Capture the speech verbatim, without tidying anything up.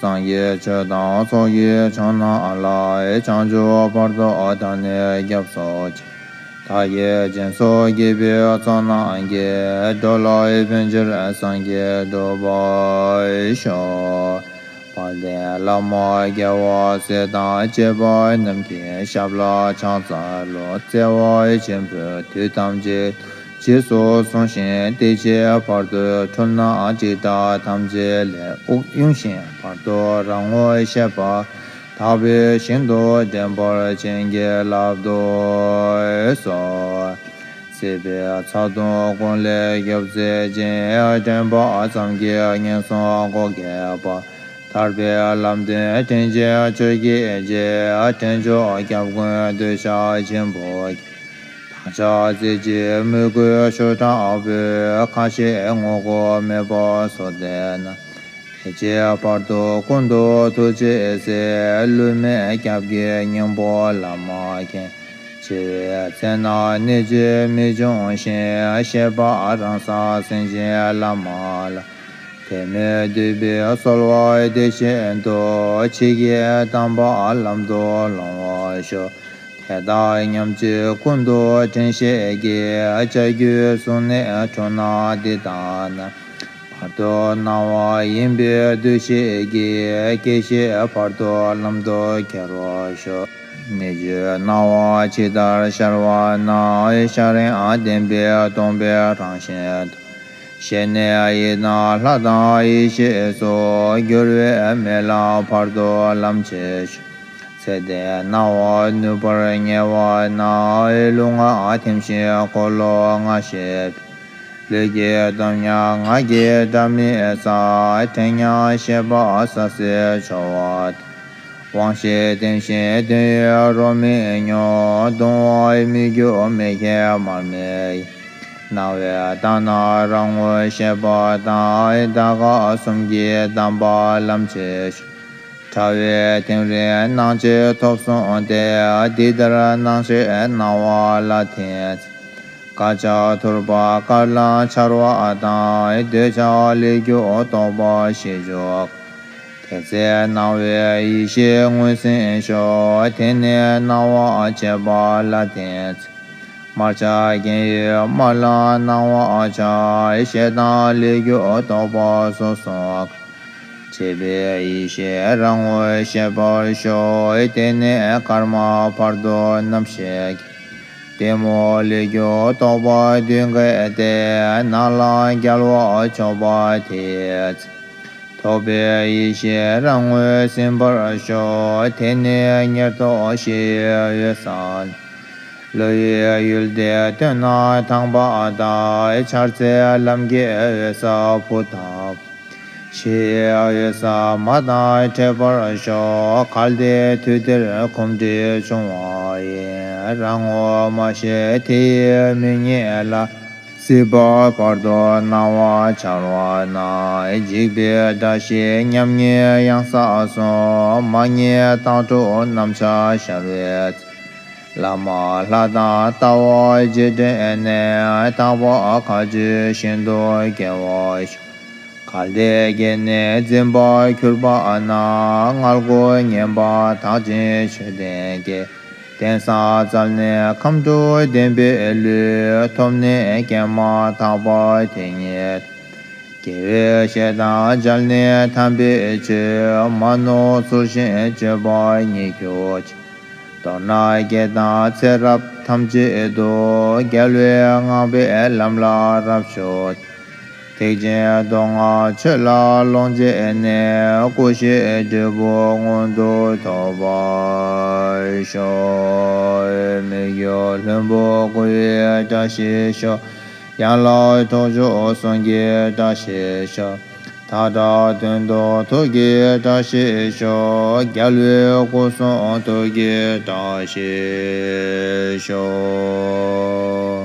སངས་རྒྱས་ཆོས་དང་ཚོགས་ཀྱི་མཆོག་རྣམས་ལ། བྱང་ཆུབ་བར་དུ་བདག་ནི་སྐྱབས་སུ་མཆི། བདག་གིས་སྦྱིན་སོགས་བགྱིས་པའི་ཚོགས་རྣམས་ཀྱིས། འགྲོ་ལ་ཕན་ཕྱིར་སངས་རྒྱས་འགྲུབ་པར་ཤོག། དཔལ་ལྡན་བླ་མ་རྒྱལ་བ་སྲས་དང་བཅས་པ་རྣམས་ཀྱི་ཞབས་ལ་ཕྱག་འཚལ་ལོ། བརྩེ་བ་ཆེན་པོས་དུས་ཐམས་ཅད་རྗེས་སུ་བཟུང་ཞིང་། བདེ་གཤེགས་བར་དུ་འཁྲུལ་སྣང་འཇིག་ལྟ་ཐམས་ཅད་ལས། དབུགས་དབྱུང་ཞིང་བར་དུ་རང་ངོ་ཤེས་པ། དག་པའི་ཞིང་དུ་འདྲེན་པར་བྱིན་གྱིས་བརླབ་ཏུ་གསོལ། སྲིད་པའི་ཚ་གདུང་ཀུན་ལས་སྐྱོབ་མཛད་ཅིང་། དྲན་པ་ཙམ་གྱིས་ངན་སོང་འགོག་བྱེད་པ། ཐར་པའི་ལམ་སྟོན་དྲིན་ཅན་ཆོས་ཀྱི་རྗེ། དྲིན་ཅན་སྐྱབས་མགོན་གདུལ་བྱ་ཆེན་པོ། བདག་ཅག་སྲིད་ཀྱི་མོས་གུས་ཤུགས་དྲག་པོས། ཁ་ཞེ་ངོ་ལྐོག་མེད་པར་བཟོད་པས་ན། དེ་ཕྱིར་བར་དུ་ཀུན་ཏུ་ཐུགས་རྗེས་གཟིགས། བསླུ་མེད་སྐྱབས་ཀྱི་སྙིང་པོ་བླ་མ་མཁྱེན། འཆི་བའི་ཚེ་ན་གནོད་བྱེད་མི་འབྱུང་ཞིང་། གཤེགས་པ་རང་སར་སེམས་ཅན་བླ་མ་ལ། དད་མོས་འདུན་པས་གསོལ་བ་འདེབས་བཞིན་དུ། འཆི་བའི་དམ་པ་ལམ་དུ་ལོང་བར་ཤོག། དེ་དག་ཉམས་བཅོས་ཀུན་ཏུ་དྲན་ཤེས་ཀྱིས། བྱ་རྒོད་གཟུགས་ནས་འཁྲུལ་སྣང་འདི་ལྟ་ན། བར་དོ་སྣང་བ་ཡིན་པའི་འདུ་ཤེས་ཀྱིས། སྐྱེ་ཤེས་བར་དོ་ལམ་དུ་ཁྱེར་བར་ཤོག། གནས་བཅུའི་སྣང་བ་ཇི་ལྟར་ཤར་བ་ན། ཤ་རིང་ལྡན་པའི་སྟོང་པའི་རང་བཞིན་དུ། ཞལ་ནས་ཡི་དམ་ལྷ་དང་ཡེ་ཤེས་སུ། གྱུར་པའི་མེ་ལྷ་བར་དོ་ལམ་བྱེད་ཤོག། ཚེ་འདིའི་སྣང་བ་ནུབ་པར་ཉེ་བ་ན། ལུས་ངག་ཐིམ་ཞིང་འཁོར་ལོ་ལྔ་ཞིག་ལུས་ཀྱི་སྟོབས་ཉམས་ངག་གི་སྒྲ་མི་གསལ། དྲན་ཉམས་ཤེས་པ་ཟག་བཅས་འཆོལ་བ་དང་། དབང་ཤེས་ལྡན་ཞིང་དོན་ཡོད་རོ་མི་མྱོང་། གདུང་བ་མི་འགྱུར་མེ་ཁྱེར་མར་མེ་ཡིས། སྣང་བའི་ལྟ་ན་རང་ངོ་ཤེས་པ་དང་། དག་པ་གསུམ་གྱི་གདམས་པ་ལམ་བྱེད་ཤོག། ཕྲ་བའི་ཐིམ་རིམ་སྣང་མཆེད་ཐོབ་གསུངས་ཏེ། འདི་ལྟར་སྣང་མཆེད་སྣང་བ་ལ་ཐིམ། དཀར་ཆ་ཐུར་པ་དཀར་ལམ་འཆར་བ་དང་། འདོད་ཆགས་ལས་རྒྱུ་ལྟོགས་པ་ཞི་འཇུག། དེ་ཚེ་སྣང་བའི་ཡེ་ཤེས་ངོས་ཟིན་ཤོག། དེ་ནས་སྣང་བ་མཆེད་པ་ལ་ཐིམ། དམར་ཆ་གྱེན་ཡོལ་དམར་ལམ་སྣང་བ་འཆར། ཞེ་སྡང་ལས་རྒྱུ་ལྟོགས་པ་སོ་སོ། མཆེད་པའི་ཡེ་ཤེས་རང་ངོ་ཤེས་པར་ཤོག། དེ་ནས་དཀར་དམར་བར་དོ་རྣམ་ཤེས་ཀྱིས། གཏི་མུག་ལས་རྒྱུ་ལྟོགས་པ་སྡུད་གལ་ཏེ། ནག་ལམ་རྒྱལ་བ་མཆོད་པ་དེས། ཐོབ་པའི་ཡེ་ཤེས་རང་ངོས་ཟིན་པར་ཤོག། དེ་ནས་ཉེར་ཐོབ་ཞི་བའི་འོད་གསལ། བློ་ཡི་ཡུལ་དེ་སྟོད་ན་ཐང་པ་དང་། འཆར་ཚེ་ལམ་གྱི་འོད་གསལ་བུ་དང་། ཞི་བའི་འོད་གསལ་མ་དང་འཕྲད་པར་ཤོག། གལ་ཏེ་དུས་དེར་གོམས་འདྲིས་བྱུང་བ་ཡིན། རང་ངོ་མ་ཤེས་དེ་ཡི་མིག་གཉིས་ལ། སྲིད་པ་བར་དོ་སྣང་བ་འཆར་བ་ན། འཇིགས་པའི་དགྲ་ཞི་ཉམ་ངའི་གཡང་ས་སོང་། མ་རྙེད་རྟག་བྲོ་རྣམ་འཆར་ཤར་བའི་ཚེ། བླ་མ་ལྷ་དང་ལྟ་བ་རྗེས་དྲན་ནས། དག་པ་མཁའ་སྤྱོད་ཤིན་ཏུ་དགེ་བ་ཤོག། གལ་ཏེ་སྐྱེས་ནས་འཛིན་པར་གྱུར་པ་ན། མངལ་སྒོ་ངན་པ་དག་ཅིང་ཆོས་ལྡན་སྐྱེས། དེང་སང་བཙལ་ནས་ཁམས་དྲུག་ལྡན་པའི་ལུས། ཐོབ་ནས་སྐྱེས་མ་ཐག་པ་དེ་ཉིད། དགེ་བའི་བཤེས་དང་མཇལ་ནས་དམ་པའི་ཆོས། མ་ནོར་ཚུལ་བཞིན་སྤྱོད་པ་ཉིད་གྱུར་ཅིག། མདོར་ན་བསྐྱེད་དང་ཚེ་རབས་ཐམས་ཅད་དུ། རྒྱལ་བའི་བསྔགས་པའི་ལམ་ལ་རབ་ཞུགས་ཏེ། ཐེག་ཆེན་མདོ་སྔགས་ཆོས་ལ་ལོངས་སྤྱད་ནས། སྐུ་བཞིའི་འབྲས་བུ་མངོན་དུ་ཐོབ་པར་ཤོག། མི་བསྐྱོད་ལྷུན་པོ་སྐུ་ཡི་བཀྲ་ཤིས་ཤོག། ཡན་ལག་ཐོག་མཆོག་གསུང་གི་བཀྲ་ཤིས་ཤོག། མཐའ་བྲལ་དོན་རྟོགས་ཐུགས་ཀྱི་བཀྲ་ཤིས་ཤོག། རྒྱལ་བའི་སྐུ་གསུང་ཐུགས་ཀྱི་བཀྲ་ཤིས་ཤོག།